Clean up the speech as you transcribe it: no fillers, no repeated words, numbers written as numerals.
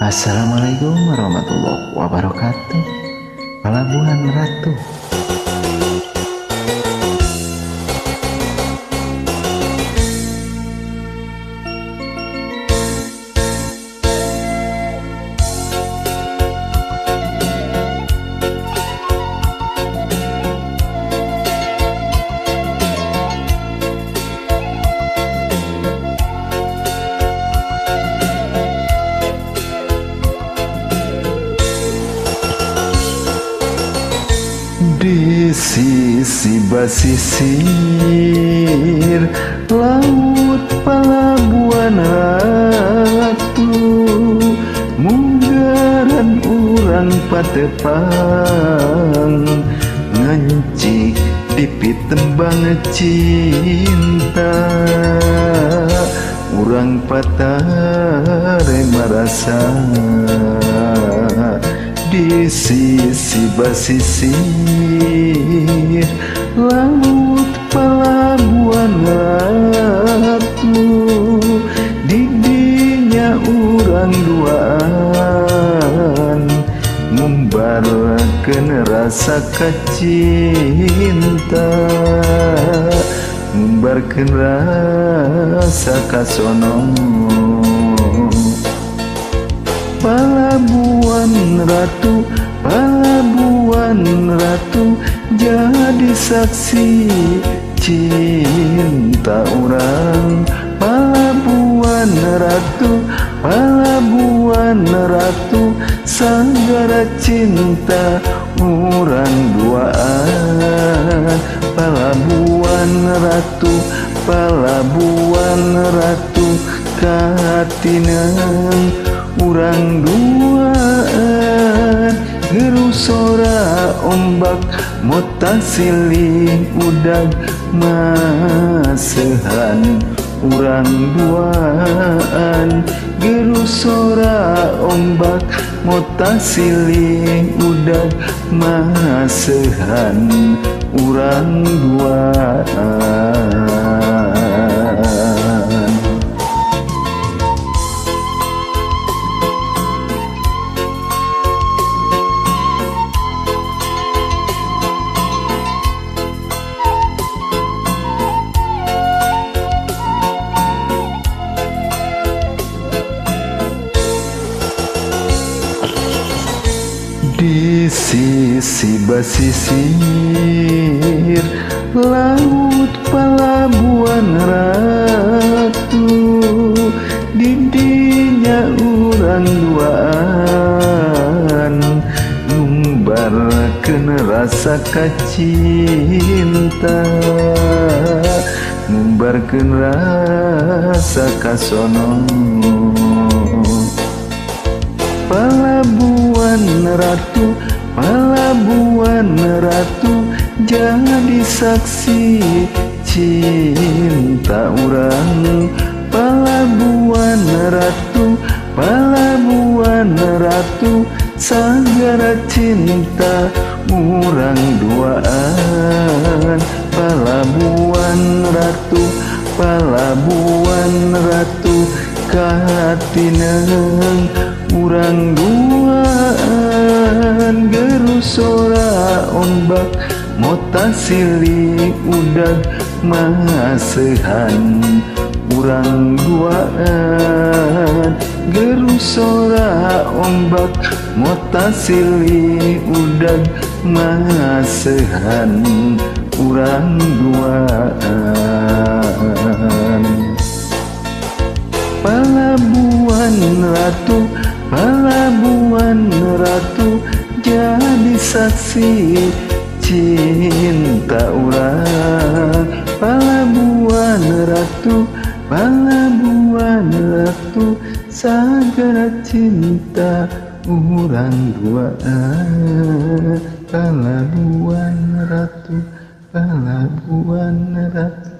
Assalamualaikum warahmatullahi wabarakatuh. Pelabuhan Ratu. Di sisi basisir laut Pelabuhan Ratu, munggaran urang patepang ngancik di pitembang cinta. Urang patare marasa di sisi basisir laut Pelabuhan Ratu, didinya urang duaan ngumbarkeun rasa kacinta, ngumbarkeun rasa kasono. Pelabuhan Ratu, Pelabuhan Ratu, jadi saksi cinta urang. Pelabuhan Ratu, Pelabuhan Ratu, sagara cinta urang duaan. Pelabuhan Ratu, Pelabuhan Ratu, katineng urang duaan. Geru sora ombak mota silih udag masehan urang duaan. Geru sora ombak mota silih udag masehan urang duaan. Di sisi basisir laut Pelabuhan Ratu, didinya urang duaan ngumbarkeun rasa kacinta, ngumbarkeun rasa kasono. Pelabuhan Ratu, Pelabuhan Ratu, jadi saksi cinta urang. Pelabuhan Ratu, Pelabuhan Ratu, sagara cinta urang duaan. Pelabuhan Ratu, Pelabuhan Ratu, katineng urang duaan. Geru sora ombak mota silih udag masehan urang duaan. Geru sora ombak mota silih udag masehan urang duaan. Pelabuhan Ratu, Pelabuhan Ratu, jadi saksi cinta urang. Pelabuhan Ratu, Pelabuhan Ratu, sagara cinta urang duaan. Pelabuhan Ratu, Pelabuhan Ratu.